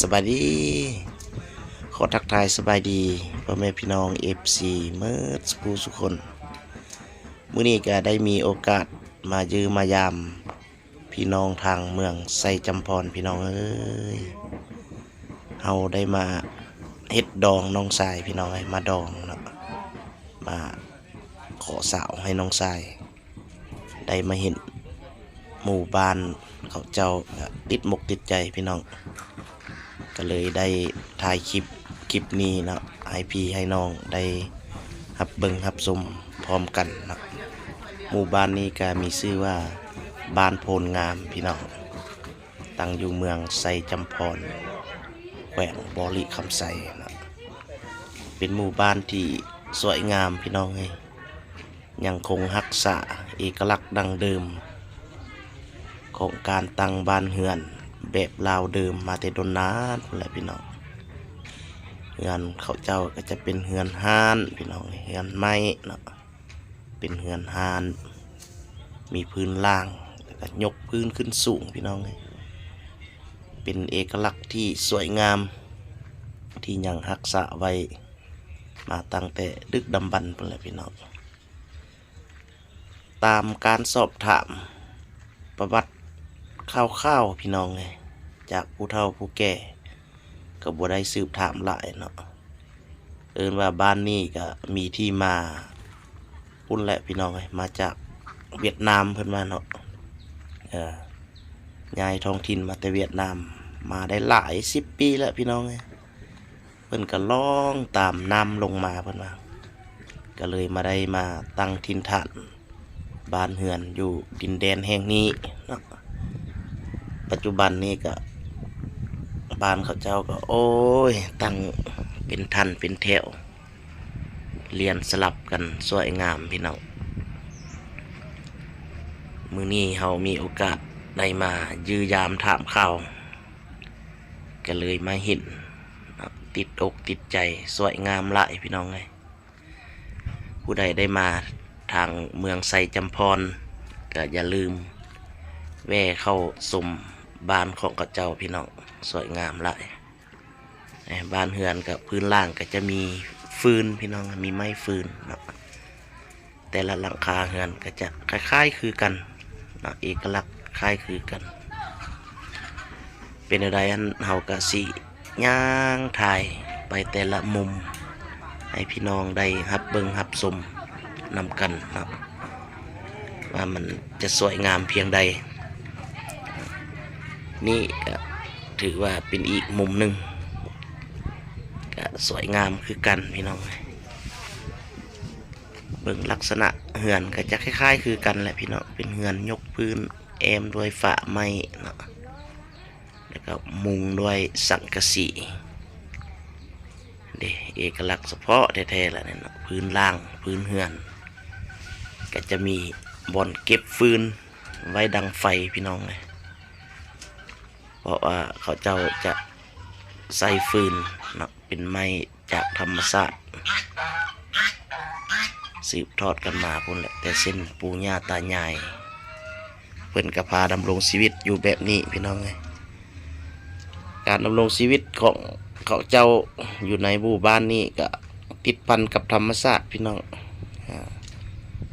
ສະບາຍດີ ຂໍທັກທາຍສະບາຍດີພໍ່ແມ່ພີ່ນ້ອງ ເອັຟຊີ ເໝິດສູ່ຜູ້ສູ່ຄົນ. ມື້ນີ້ກະໄດ້ມີໂອກາດມາຢ້ຽມມາຢາມພີ່ນ້ອງທາງເມືອງໄຊຈຳພອນ ພີ່ນ້ອງເອີຍ. ເຮົາໄດ້ມາເຮັດດອງນ້ອງຊາຍ ພີ່ນ້ອງເອີຍ, ມາດອງເນາະ, ມາຂໍສາວໃຫ້ນ້ອງຊາຍ. ໄດ້ມາເຫັນໝູ່ບ້ານເຂົາເຈົ້າກະຕິດມົກຕິດໃຈພີ່ນ້ອງ, ກະເລີຍໄດ້ຖ່າຍຄລິບ ຄລິບນີ້ເນາະ ໃຫ້ພີ່ໃຫ້ນ້ອງໄດ້ຮັບເບິ່ງຮັບຊົມພ້ອມກັນເນາະ. ໝູ່ບ້ານນີ້ກະມີຊື່ວ່າບ້ານໂພນງາມພີ່ນ້ອງ, ຕັ້ງຢູ່ເມືອງໄຊຈຳພອນ ແຂວງບໍລິຄຳໄຊເນາະ. ເປັນໝູ່ບ້ານທີ່ສວຍງາມພີ່ນ້ອງເອີຍ, ຍັງຄົງຮັກສາເອກະລັກດັ້ງເດີມຂອງການຕັ້ງບ້ານເຮືອນແບບລາວເດີມມາແຕ່ດົນນານພຸ້ນແຫຼະພີ່ນ້ອງ. ເຮືອນເຂົາເຈົ້າກະຈະເປັນເຮືອນຮ້ານພີ່ນ້ອງ, ເຮືອນໄມ້ເນາະ, ເປັນເຮືອນຮ້ານ ມີພື້ນລ່າງ ແລ້ວກະຍົກພື້ນຂຶ້ນສູງພີ່ນ້ອງເອີຍ. ເປັນເອກະລັກທີ່ສວຍງາມ ທີ່ຍັງຮັກສາໄວ້ມາຕັ້ງແຕ່ດຶກດຳບັນພຸ້ນແຫຼະພີ່ນ້ອງ. ຕາມການສອບຖາມປະຫວັດຄ່າວໆ ພີ່ນ້ອງເອີຍ, ຈາກຜູ້ເຖົ້າຜູ້ແກ່ກະບໍ່ໄດ້ສືບຖາມຫຼາຍເນາະ. ເອີ້ນວ່າບ້ານນີ້ກະມີທີ່ມາພຸ້ນແຫຼະພີ່ນ້ອງເອີຍ, ມາຈາກຫວຽດນາມເພິ່ນວ່າເນາະ. ເອີ ຍ້າຍທ້ອງຖິ່ນມາແຕ່ຫວຽດນາມ ມາໄດ້ຫຼາຍສິບປີແລ້ວພີ່ນ້ອງເອີຍ. ເພິ່ນກະລ່ອງຕາມນ້ຳລົງມາເພິ່ນວ່າ, ກະເລີຍມາໄດ້ມາຕັ້ງຖິ່ນຖານບ້ານເຮືອນຢູ່ດິນແດນແຫ່ງນີ້ເນາະ. ປັດຈຸບັນນີ້ກະບ້ານເຂົາເຈົ້າກະ ໂອ້ຍ ຕັ້ງເປັນຖັນເປັນແຖວ ລຽນສະຫຼັບກັນສວຍງາມພີ່ນ້ອງ. ມື້ນີ້ເຮົາມີໂອກາດໄດ້ມາຢ້ຽມຢາມຖາມຂ່າວ ກະເລີຍມາເຫັນ ຕິດອົກຕິດໃຈ ສວຍງາມຫຼາຍພີ່ນ້ອງເອີຍ. ຜູ້ໃດໄດ້ມາທາງເມືອງໄຊຈຳພອນ ກະຢ່າລືມແວ່ເຂົ້າຊົມບ້ານຂອງເຂົາເຈົ້າພີ່ນ້ອງ, ສວຍງາມຫຼາຍ. ເອີ ບ້ານເຮືອນກະພື້ນລ່າງກະຈະມີຟືນພີ່ນ້ອງ, ມີໄມ້ຟືນເນາະ. ແຕ່ລະຫຼັງຄາເຮືອນກະຈະຄ້າຍໆຄືກັນເນາະ, ເອກະລັກຄ້າຍຄືກັນ. ເປັນແນວໃດຫັ້ນ ເຮົາກະຊິຍ່າງຖ່າຍໄປແຕ່ລະມຸມ ໃຫ້ພີ່ນ້ອງໄດ້ຮັບເບິ່ງຮັບຊົມນຳກັນເນາະ ວ່າມັນຈະສວຍງາມພຽງໃດ. ນີ້ກະຖືວ່າເປັນອີກມຸມໜຶ່ງ ກະສວຍງາມຄືກັນພີ່ນ້ອງ. ເບິ່ງລັກສະນະເຮືອນກະຈະຄ້າຍໆຄືກັນແຫຼະພີ່ນ້ອງ, ເປັນເຮືອນຍົກພື້ນ ແອ້ມດ້ວຍຝາໄມ້ເນາະ, ແລ້ວກະມຸງດ້ວຍສັງກະສີ. ເດ ເອກະລັກສະເພາະແທ້ໆລະນີ້ເນາະ, ພື້ນລ່າງ ພື້ນເຮືອນ ກະຈະມີບ່ອນເກັບຟືນໄວ້ດັງໄຟພີ່ນ້ອງເອີຍ. ເພາະວ່າເຂົາເຈົ້າຈະໃຊ້ຟືນເນາະ, ເປັນໄມ້ຈາກທຳມະຊາດ ສືບທອດກັນມາພຸ້ນແຫຼະ, ແຕ່ເຊັ່ນປູ່ຍ່າຕາຍາຍ ເພິ່ນກະພາດຳລົງຊີວິດຢູ່ແບບນີ້ພີ່ນ້ອງເອີຍ. ການດຳລົງຊີວິດຂອງເຂົາເຈົ້າຢູ່ໃນໝູ່ບ້ານນີ້ກະຕິດພັນກັບທຳມະຊາດພີ່ນ້ອງ.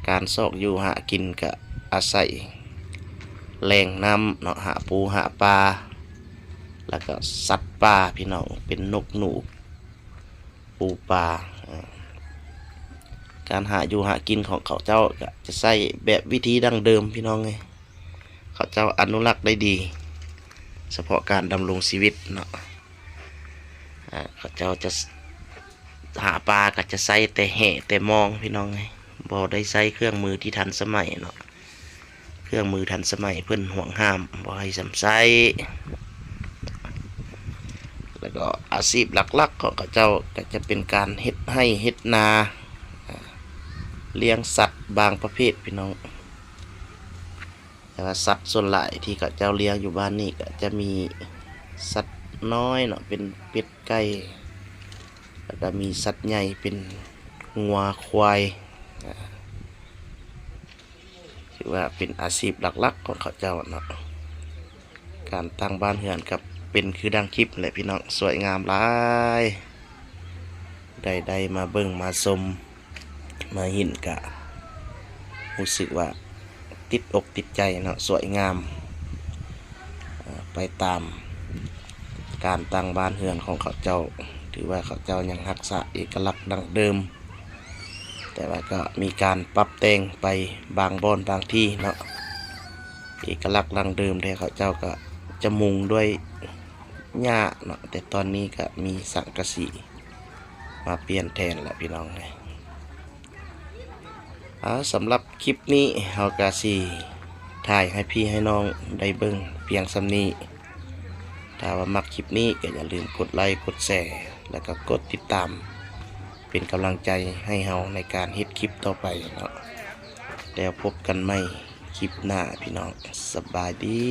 ການຊອກຢູ່ຫາກິນກະອາໄສແຫຼ່ງນ້ຳເນາະ, ຫາປູຫາປາ ແລ້ວກະສັດປ່າພີ່ນ້ອງ, ເປັນນົກໜູ ປູປາ. ການຫາຢູ່ຫາກິນຂອງເຂົາເຈົ້າກະຈະໃຊ້ແບບວິທີດັ້ງເດີມພີ່ນ້ອງເອີຍ, ເຂົາເຈົ້າອະນຸລັກໄດ້ດີ ສະເພາະການດຳລົງຊີວິດເນາະ. ເຂົາເຈົ້າຈະຫາປາກະຈະໃຊ້ແຕ່ແຫແຕ່ມອງພີ່ນ້ອງເອີຍ, ບໍ່ໄດ້ໃຊ້ເຄື່ອງມືທີ່ທັນສະໄໝເນາະ. ເຄື່ອງມືທັນສະໄໝເພິ່ນຫວງຫ້າມບໍ່ໃຫ້ສຳໃຊ້. ແລ້ວກໍອາຊີບຫຼັກໆຂອງເຂົາເຈົ້າກໍຈະເປັນການເຮັດໄຮ່ເຮັດນາ, ອາ ລ້ຽງສັດບາງປະເພດພີ່ນ້ອງ. ແຕ່ວ່າສັດສ່ວນຫຼາຍທີ່ເຂົາເຈົ້າລ້ຽງຢູ່ບ້ານນີ້ກໍຈະມີສັດນ້ອຍເນາະ, ເປັນເປັດ ໄກ່ ແລ້ວກໍມີສັດໃຫຍ່ເປັນງົວຄວາຍ. ອາ ຖືວ່າເປັນອາຊີບຫຼັກໆຂອງເຂົາເຈົ້າເນາະ. ການຕັ້ງບ້ານເຮືອນກັບ ເປັນຄືດັ່ງຄລິບແຫຼະພີ່ນ້ອງ, ສວຍງາມຫຼາຍ. ໃຜໄດ້ມາເບິ່ງມາຊົມມາເຫັນກະຮູ້ສຶກວ່າຕິດອົກຕິດໃຈເນາະ, ສວຍງາມ. ເອີ ໄປຕາມການຕັ້ງບ້ານເຮືອນຂອງເຂົາເຈົ້າ, ຖືວ່າເຂົາເຈົ້າຍັງຮັກສາເອກະລັກດັ້ງເດີມ, ແຕ່ວ່າກໍມີການປັບແຕ່ງໄປບາງບ່ອນບາງທີ່ເນາະ. ເອກະລັກດັ້ງເດີມແທ້ເຂົາເຈົ້າກໍຈະມຸງດ້ວຍຫຍ້າເນາະ, ແຕ່ຕອນນີ້ກໍມີສັງກະສີມາປ່ຽນແທນແລ້ວພີ່ນ້ອງເອີຍ. ເອົາ ສຳລັບຄລິບນີ້ເຮົາກໍຊິຖ່າຍໃຫ້ພີ່ໃຫ້ນ້ອງໄດ້ເບິ່ງພຽງສ່ຳນີ້. ຖ້າວ່າມັກຄລິບນີ້ກໍຢ່າລືມກົດໄລ ກົດແຊ ແລ້ວກໍກົດຕິດຕາມ ເປັນກຳລັງໃຈໃຫ້ເຮົາໃນການເຮັດຄລິບຕໍ່ໄປເນາະ. ແລ້ວພົບກັນໃໝ່ຄລິບໜ້າພີ່ນ້ອງ, ສະບາຍດີ.